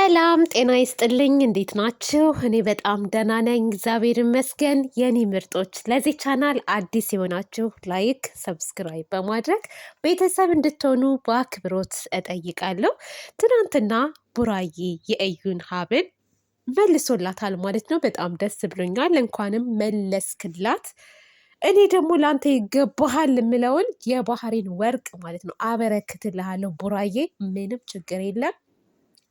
ሰላም ጤና ይስጥልኝ። እንዴት ናችሁ? እኔ በጣም ደህና ነኝ፣ እግዚአብሔር ይመስገን። የኔ ምርጦች፣ ለዚህ ቻናል አዲስ የሆናችሁ like፣ subscribe በማድረግ ቤተሰብ እንድትሆኑ በአክብሮት እጠይቃለሁ። ትናንትና ቡራዬ የእዩን ሀብል መልሶላታል ማለት ነው። በጣም ደስ ብሎኛል። እንኳንም መለስክላት። እኔ ደግሞ ለአንተ ይገባሃል የምለውን የባህሬን ወርቅ ማለት ነው አበረክትልሃለሁ ቡራዬ፣ ምንም ችግር የለም።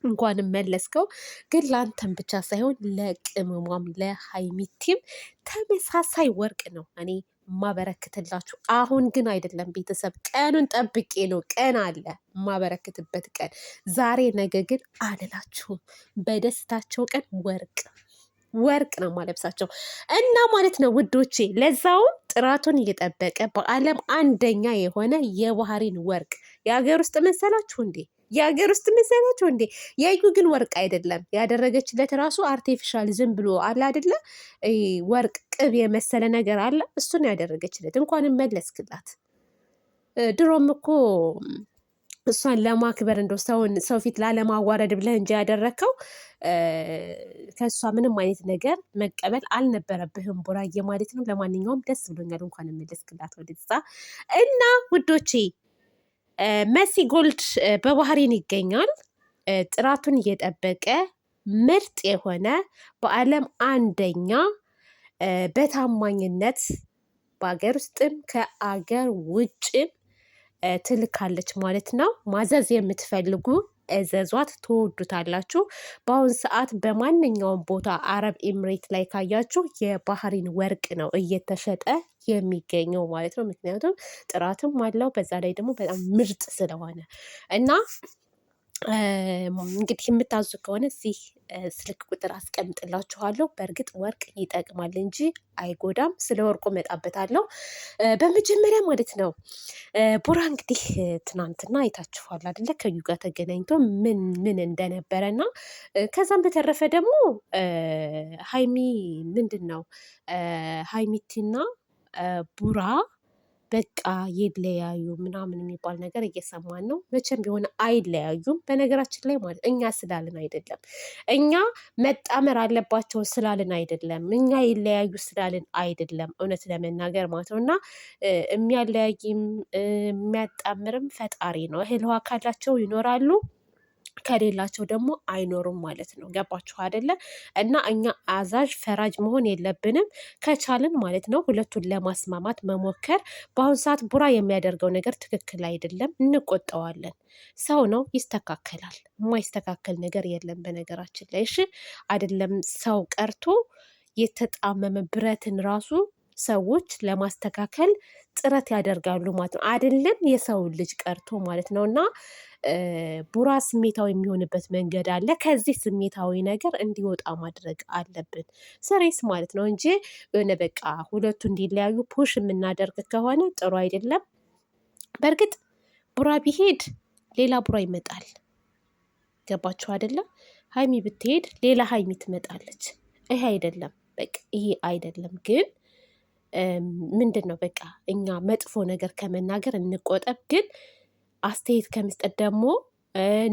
እንኳንም መለስከው። ግን ለአንተም ብቻ ሳይሆን ለቅመሟም ለሀይሚቲም ተመሳሳይ ወርቅ ነው እኔ ማበረክትላችሁ። አሁን ግን አይደለም ቤተሰብ፣ ቀኑን ጠብቄ ነው። ቀን አለ የማበረክትበት ቀን። ዛሬ ነገ ግን አልላችሁም። በደስታቸው ቀን ወርቅ ወርቅ ነው ማለብሳቸው እና ማለት ነው ውዶቼ። ለዛውም ጥራቱን እየጠበቀ በዓለም አንደኛ የሆነ የባህሪን ወርቅ የሀገር ውስጥ መሰላችሁ እንዴ? የሀገር ውስጥ መሰላችሁ እንዴ? ያዩ ግን ወርቅ አይደለም ያደረገችለት ራሱ artificial ዝም ብሎ አለ አይደለ? ወርቅ ቅብ የመሰለ ነገር አለ። እሱን ያደረገችለት እንኳንም መለስክላት። ድሮም እኮ እሷን ለማክበር እንደው ሰውን ሰው ፊት ላለማዋረድ ብለህ እንጂ ያደረግከው ከእሷ ምንም አይነት ነገር መቀበል አልነበረብህም ቡራዬ ማለት ነው። ለማንኛውም ደስ ብሎኛል፣ እንኳን መለስክላት ወደዛ እና ውዶቼ መሲ ጎልድ በባህሬን ይገኛል። ጥራቱን እየጠበቀ ምርጥ የሆነ በዓለም አንደኛ በታማኝነት በሀገር ውስጥም ከአገር ውጭም ትልካለች ማለት ነው። ማዘዝ የምትፈልጉ እዘዟት፣ ትወዱታላችሁ። በአሁን ሰዓት በማንኛውም ቦታ አረብ ኤምሬት ላይ ካያችሁ የባህሪን ወርቅ ነው እየተሸጠ የሚገኘው ማለት ነው። ምክንያቱም ጥራትም አለው፣ በዛ ላይ ደግሞ በጣም ምርጥ ስለሆነ እና እንግዲህ የምታዙ ከሆነ እዚህ ስልክ ቁጥር አስቀምጥላችኋለሁ። በእርግጥ ወርቅ ይጠቅማል እንጂ አይጎዳም። ስለ ወርቁ እመጣበታለሁ። በመጀመሪያ ማለት ነው ቡራ እንግዲህ ትናንትና አይታችኋል አይደለ? ከዩ ጋር ተገናኝቶ ምን ምን እንደነበረ እና ከዛም በተረፈ ደግሞ ሀይሚ ምንድን ነው ሀይሚቲና ቡራ በቃ ይለያዩ ምናምን የሚባል ነገር እየሰማን ነው። መቼም ቢሆን አይለያዩም። በነገራችን ላይ ማለት እኛ ስላልን አይደለም፣ እኛ መጣመር አለባቸው ስላልን አይደለም፣ እኛ ይለያዩ ስላልን አይደለም። እውነት ለመናገር ማለት ነው እና የሚያለያይም የሚያጣምርም ፈጣሪ ነው። እህል ውሃ ካላቸው ይኖራሉ ከሌላቸው ደግሞ አይኖሩም ማለት ነው። ገባችሁ አይደለ? እና እኛ አዛዥ ፈራጅ መሆን የለብንም። ከቻልን ማለት ነው ሁለቱን ለማስማማት መሞከር። በአሁኑ ሰዓት ቡራ የሚያደርገው ነገር ትክክል አይደለም፣ እንቆጠዋለን። ሰው ነው፣ ይስተካከላል። የማይስተካከል ነገር የለም በነገራችን ላይ እሺ። አይደለም ሰው ቀርቶ የተጣመመ ብረትን ራሱ ሰዎች ለማስተካከል ጥረት ያደርጋሉ ማለት ነው። አይደለም የሰው ልጅ ቀርቶ ማለት ነው። እና ቡራ ስሜታዊ የሚሆንበት መንገድ አለ። ከዚህ ስሜታዊ ነገር እንዲወጣ ማድረግ አለብን። serious ማለት ነው እንጂ የሆነ በቃ ሁለቱ እንዲለያዩ push የምናደርግ ከሆነ ጥሩ አይደለም። በእርግጥ ቡራ ቢሄድ ሌላ ቡራ ይመጣል። ገባችሁ አይደለም? ሀይሚ ብትሄድ ሌላ ሀይሚ ትመጣለች። ይሄ አይደለም በቃ ይሄ አይደለም ግን ምንድን ነው በቃ እኛ መጥፎ ነገር ከመናገር እንቆጠብ። ግን አስተያየት ከመስጠት ደግሞ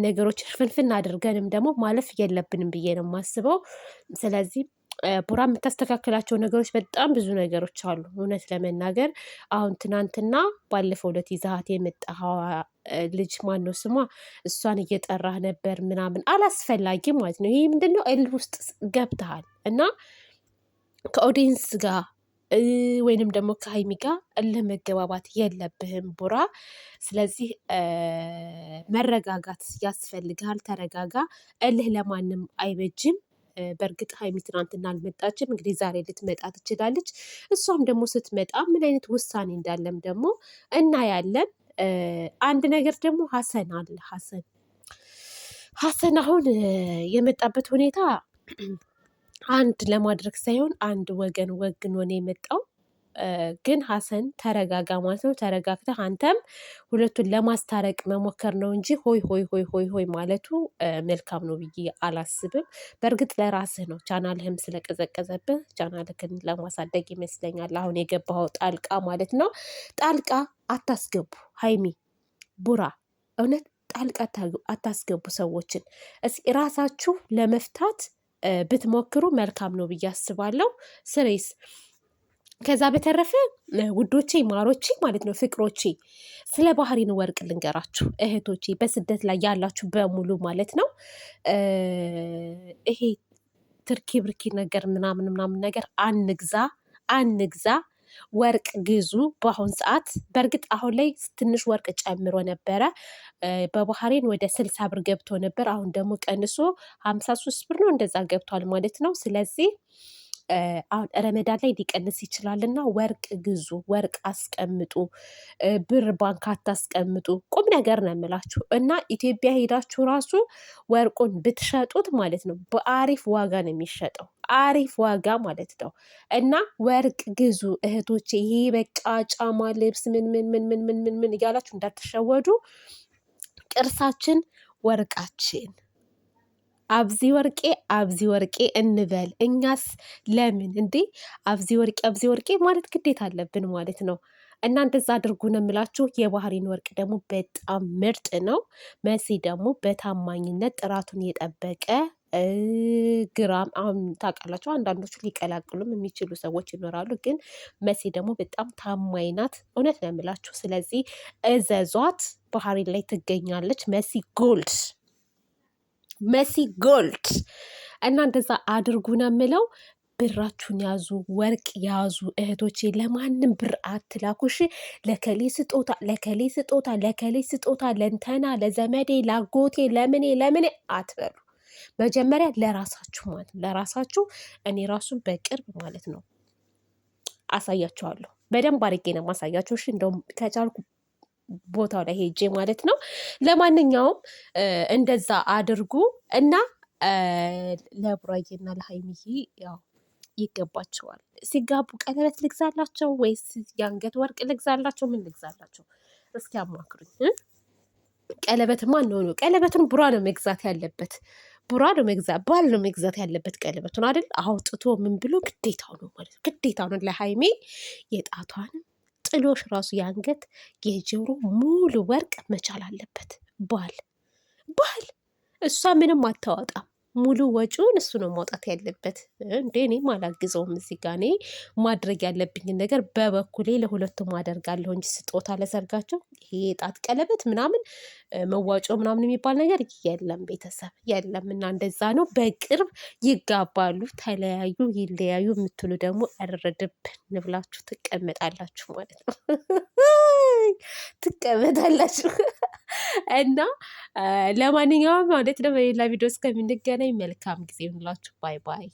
ነገሮች ፍንፍን አድርገንም ደግሞ ማለፍ የለብንም ብዬ ነው የማስበው። ስለዚህ ቡራ የምታስተካክላቸው ነገሮች በጣም ብዙ ነገሮች አሉ። እውነት ለመናገር አሁን ትናንትና ባለፈው ዕለት ይዛሀት የመጣኸው ልጅ ማነው ስሟ? እሷን እየጠራህ ነበር ምናምን አላስፈላጊ ማለት ነው። ይህ ምንድነው? እልህ ውስጥ ገብተሃል እና ከ audience ጋር ወይንም ደግሞ ከሀይሚ ጋር እልህ መገባባት የለብህም ቡራ። ስለዚህ መረጋጋት ያስፈልግሃል። ተረጋጋ። እልህ ለማንም አይበጅም። በእርግጥ ሀይሚ ትናንትና አልመጣችም። እንግዲህ ዛሬ ልትመጣ ትችላለች። እሷም ደግሞ ስትመጣ ምን አይነት ውሳኔ እንዳለም ደግሞ እናያለን። አንድ ነገር ደግሞ ሀሰን አለ። ሀሰን ሀሰን አሁን የመጣበት ሁኔታ አንድ ለማድረግ ሳይሆን አንድ ወገን ወግኖ ነው የመጣው። ግን ሀሰን ተረጋጋ ማለት ነው። ተረጋግተህ አንተም ሁለቱን ለማስታረቅ መሞከር ነው እንጂ ሆይ ሆይ ሆይ ሆይ ሆይ ማለቱ መልካም ነው ብዬ አላስብም። በእርግጥ ለራስህ ነው፣ ቻናልህም ስለቀዘቀዘብህ ቻናልህን ለማሳደግ ይመስለኛል አሁን የገባኸው ጣልቃ ማለት ነው። ጣልቃ አታስገቡ ሀይሚ ቡራ እውነት ጣልቃ አታስገቡ ሰዎችን። እስኪ ራሳችሁ ለመፍታት ብትሞክሩ መልካም ነው ብዬ አስባለሁ። ስሬስ ከዛ በተረፈ ውዶቼ ማሮቼ ማለት ነው ፍቅሮቼ፣ ስለ ባህሪን ወርቅ ልንገራችሁ እህቶቼ፣ በስደት ላይ ያላችሁ በሙሉ ማለት ነው። ይሄ ትርኪ ብርኪ ነገር ምናምን ምናምን ነገር አንግዛ አንግዛ፣ ወርቅ ግዙ። በአሁን ሰዓት በእርግጥ አሁን ላይ ትንሽ ወርቅ ጨምሮ ነበረ። በባህሬን ወደ 60 ብር ገብቶ ነበር። አሁን ደግሞ ቀንሶ 53 ብር ነው እንደዛ ገብቷል ማለት ነው። ስለዚህ አሁን ረመዳን ላይ ሊቀንስ ይችላልና ወርቅ ግዙ፣ ወርቅ አስቀምጡ፣ ብር ባንክ አታስቀምጡ። ቁም ነገር ነው የምላችሁ እና ኢትዮጵያ ሄዳችሁ ራሱ ወርቁን ብትሸጡት ማለት ነው በአሪፍ ዋጋ ነው የሚሸጠው፣ አሪፍ ዋጋ ማለት ነው። እና ወርቅ ግዙ እህቶቼ። ይሄ በቃ ጫማ፣ ልብስ ምን ምን ምን ምን ምን ምን ምን እያላችሁ እንዳትሸወዱ። ቅርሳችን ወርቃችን አብዚ ወርቄ አብዚ ወርቄ እንበል። እኛስ ለምን እንዴ አብዚ ወርቄ አብዚ ወርቄ ማለት ግዴታ አለብን ማለት ነው። እና እንደዛ አድርጉ ነው የምላችሁ። የባህሪን ወርቅ ደግሞ በጣም ምርጥ ነው። መሲ ደግሞ በታማኝነት ጥራቱን የጠበቀ ግራም አሁን ታውቃላችሁ፣ አንዳንዶቹ ሊቀላቅሉም የሚችሉ ሰዎች ይኖራሉ። ግን መሲ ደግሞ በጣም ታማኝ ናት። እውነት ነው የምላችሁ። ስለዚህ እዘዟት። ባህሪን ላይ ትገኛለች። መሲ ጎልድ መሲ ጎልድ እና እንደዛ አድርጉ ነው የምለው። ብራችሁን ያዙ፣ ወርቅ ያዙ እህቶቼ። ለማንም ብር አትላኩሽ። ለከሌ ስጦታ፣ ለከሌ ስጦታ፣ ለከሌ ስጦታ፣ ለእንተና፣ ለዘመዴ፣ ላጎቴ፣ ለምኔ ለምኔ አትበሉ። መጀመሪያ ለራሳችሁ ማለት ነው ለራሳችሁ። እኔ ራሱ በቅርብ ማለት ነው አሳያችኋለሁ። በደንብ አድርጌ ነው የማሳያችሁ። እሺ እንደውም ከቻልኩ ቦታው ላይ ሄጄ ማለት ነው። ለማንኛውም እንደዛ አድርጉ እና ለቡራዬና ለሀይሚዬ ያው ይገባቸዋል። ሲጋቡ ቀለበት ልግዛላቸው ወይስ የአንገት ወርቅ ልግዛላቸው? ምን ልግዛላቸው? እስኪ አማክሩኝ። ቀለበትማ ነው ነው ቀለበቱን ቡራ ነው መግዛት ያለበት። ቡራ ነው መግዛት፣ ባል ነው መግዛት ያለበት ቀለበቱን አይደል? አውጥቶ ምን ብሎ ግዴታው ነው ማለት ነው። ግዴታው ነው ለሀይሜ የጣቷንም ጥሎሽ ራሱ የአንገት የጆሮ ሙሉ ወርቅ መቻል አለበት ባል ባል እሷ ምንም አታወጣም። ሙሉ ወጪውን እሱ ነው ማውጣት ያለበት። እንዴ እኔም አላግዘውም እዚህ ጋ እኔ ማድረግ ያለብኝን ነገር በበኩሌ ለሁለቱም አደርጋለሁ እንጂ ስጦታ ለሰርጋቸው ይሄ የጣት ቀለበት ምናምን መዋጮ ምናምን የሚባል ነገር የለም፣ ቤተሰብ የለም። እና እንደዛ ነው። በቅርብ ይጋባሉ፣ ተለያዩ፣ ይለያዩ የምትሉ ደግሞ እርድብ ንብላችሁ ትቀመጣላችሁ ማለት ነው። ትቀመጣላችሁ እና ለማንኛውም ማለት ነው በሌላ ቪዲዮ እስከምንገናኝ መልካም ጊዜ ይሁንላችሁ። Bye bye።